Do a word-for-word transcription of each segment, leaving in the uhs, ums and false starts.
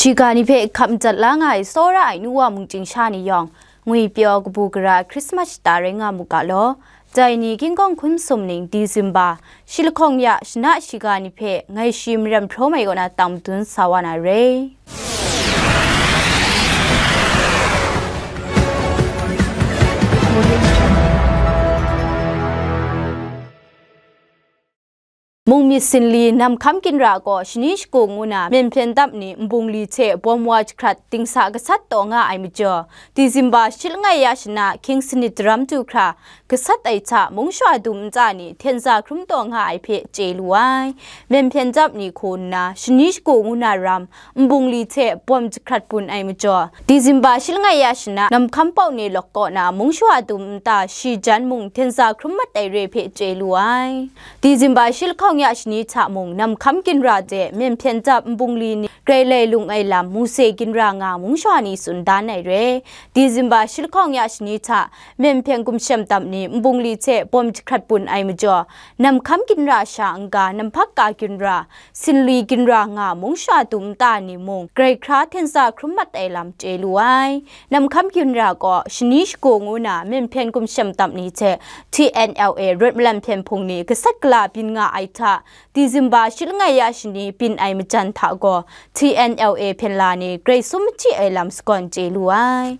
Shiga ni hpe hkap madat la nga ai tsawra ai nu wa mungchying sha ni yawng, ngwi pyaw kabu gara Christmas shata rai nga mu ga law. Dai ni King Kong hkun sum ning December shi lahkawng ya shana shiga ni hpe ngai shi maram hpraw mai kaw na tang madun sa wa na re. Mung myit sinli nam hkam ginra gaw shani shagu ngu na myen hpyen dap ni nbungli hte bawm wa jahkrat dingsa gasat taw nga ai majaw, December shi langai ya shana hkying sanit daram du hkra gasat ai hta mung shawa dum nta ni hten za hkrum taw nga ai hpe chye lu ai. Myen hpyen dap ni hku nna shani shagu ngu na ram nbungli hte bawm jahkrat bun ai majaw, December shi langai ya shana nam hkam pau ni lawk kaw na mung shawa dum nta shi jan mung hten za hkrum mat ai re hpe chye lu ai. December shi lahkawng ya shani hta mung nam hkam ginra de myen hpyen dap nbungli ni grai lai lung ai lam Mose ginra nga mung shawa ni tsun dan ai re. December shi lahkawng ya shani hta myen hpyen gumshem dap ni nbungli hte bawm jahkrat bun ai majaw, nam hkam ginra sha n-ga nam hpak ka ginra, sinli ginra nga mung shawa dum nta ni mung grai hkra hten za hkrum mat ai lam chye lu ai. Nam hkam ginra gaw shani shagu ngu na myen hpyen gumshem dap ni hte T N L A rawt malam hpyen hpung ni gasat gala byin nga ai hta, December shi langai ya shani byin ai majan hta gaw T N L A hpyen la ni grai sum machyi ai lam sagawn chye lu ai.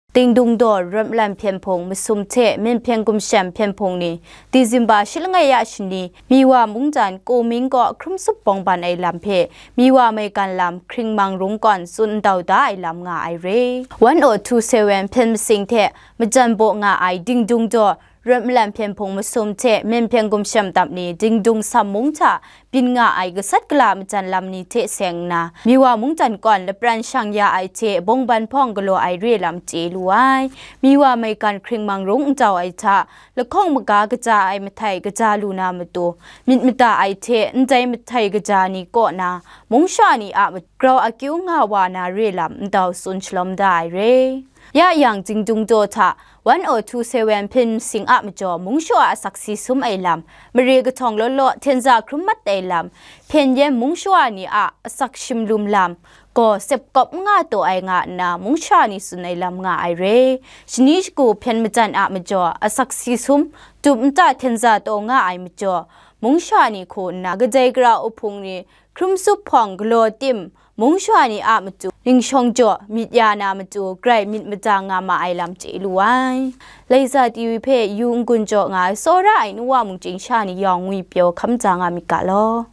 Dingdung daw rawt malam hpyen hpung masum hte myen hpyen gumshem hpyen hpung ni December shi langai ya shani Miwa mungdan Kuming kaw hkrum tsup bawng ban ai lam hpe Miwa maigan lam hkring mang rung kawn tsun ndau da ai lam nga ai re. One oh two seven hpyen masing hte majan baw nga ai dingdung daw rawt malam hpyen hpung masum hte myen hpyen gumshem dap ni dingdung sam mung hta byin nga ai gasat gala majan lam ni hte seng nna, Miwa mungdan kawn lapran shang ya ai hte bawng ban hpawng galaw ai re lam chye lu ai. Miwa maigan hkring mang rung ndau ai hta, lahkawng maga kaja ai mahtai kaja lu na matu, myit mada ai hte ndai mahtai kaja ni kaw na mung shawa ni a grau akyu nga wa na re lam ndau tsun shalawm da ai re. Ya yang, Dingdung daw hta one oh two seven hpyen masing a majaw mung shawa asak si sum ai lam, mare kahtawng law law hten za hkrum mat ai lam, hpyen yen mung shawa ni a asak shimlum lam gaw sep kawp n nga taw ai nga nna mung shawa ni tsun ai lam nga ai re. Shani shagu hpyen majan a majaw asak si sum tup nta hten za taw nga ai majaw, mung shawa ni hku nna kadai gara uhpung ni hkrum tsup hpawng galaw tim, mung shawa ni a matu, ning shawng jaw myit ya na matu, grai myit mada nga ma ai lam chye lu ai. Laiza T V hpe yu n-gun jaw nga ai tsawra ai nu wa mungchying sha ni yawng ngwi pyaw hkam ja nga myit ga law.